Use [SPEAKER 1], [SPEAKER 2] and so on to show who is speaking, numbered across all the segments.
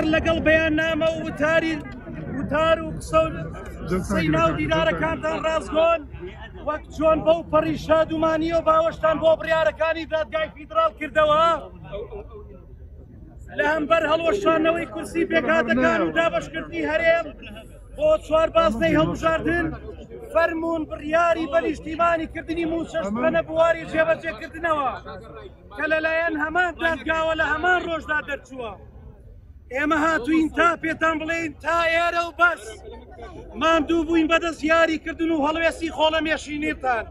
[SPEAKER 1] ئەگەر لەگەڵ بەیاننامە و وتاری وتار و قسە و قسەی ناو دیدارەکانتان ڕاستگۆن، وەک چۆن بەو پەڕی شادومانیەوە باوەشتان بۆ بڕیارەکانی دادگای فیدراڵ کردەوە، لە هەمبەر هەڵوەشانەوەی کورسی پێکهاتەکان و دابەشکردنی هەرێم بۆ چوار بازنەی هەڵبژاردن، فەرموون بڕیاری بە نیشتیمانی کردنی مووچەش بخەنە بواری جێبەجێکردنەوە کە لەلایەن هەمان دادگاوە لە هەمان ڕۆژدا دەرچووە. ئێمە هاتوین تا پێتان بڵێین تا ئێرە و بەس، ماندوو بووین بەدەست یاریکردن و هەڵوێستی خۆڵەمێشینیتان.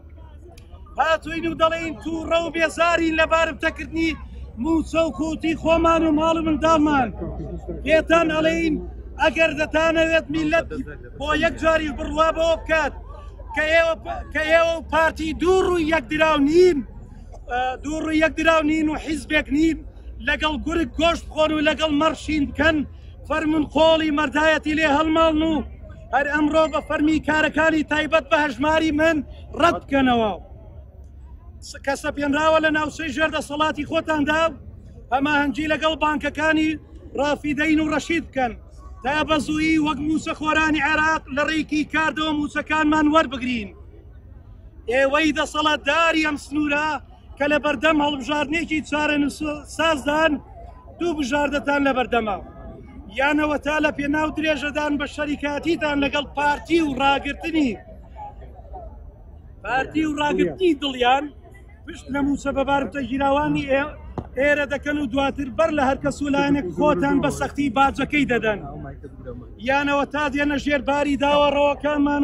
[SPEAKER 1] هاتوین و دەڵێین تووڕە و بێزارین لە بارمتەکردنی مووچە و کوتی خۆمان و ماڵ و منداڵمان. پێتان ئەڵێین ئەگەر دەتانەوێت میلەت بۆ یەک جاریش بڕوا بەوە بکات کە ئێوە و پارتی دوو ڕووی یەک دراو نین، دوو ڕووی یەک دراو نین و حیزبێک نین، لەگەڵ گورگ گۆشت بخۆن و لەگەڵ مەڕ شین بکەن، فەرمون قۆڵی مەردایەتی لێ هەڵماڵن و هەر ئەمڕۆ بە فەرمی کارەکانی تایبەت بە هەژماری من ڕەت بکەنەوە کە سەپێنراوە لە ناوچەی ژێر دەسەڵاتی خۆتاندا، هەماهەنگی لەگەڵ بانکەکانی ڕافیدەین و ڕەشید بکەن تا بە زوویی وەک مووچەخۆرانی عێراق لە ڕێکی کاردەوە مووچەکانمان وەربگرین. ئێوەی دەسەڵاتداری ئەم سنوورە کە لە بەردەم هەڵبژاردنێکی چارەنووسسازدان، دوو بژاردەتان لە بەردەمە، یانەوە تا لە پێناو درێژەدان بە شەریکاتیتان لەگەڵ پارتی و ڕاگرتنی پارتی و ڕاگرتنی دڵیان پشت لە مووچە بە بارمتە گیراوانی ئێرە دەکەن و دواتر بەر لە هەر کەس و لایەنێک خۆتان بە سەختی باجەکەی دەدەن، یانەوە تا دێنە ژێر باری داوا ڕەواکانمان.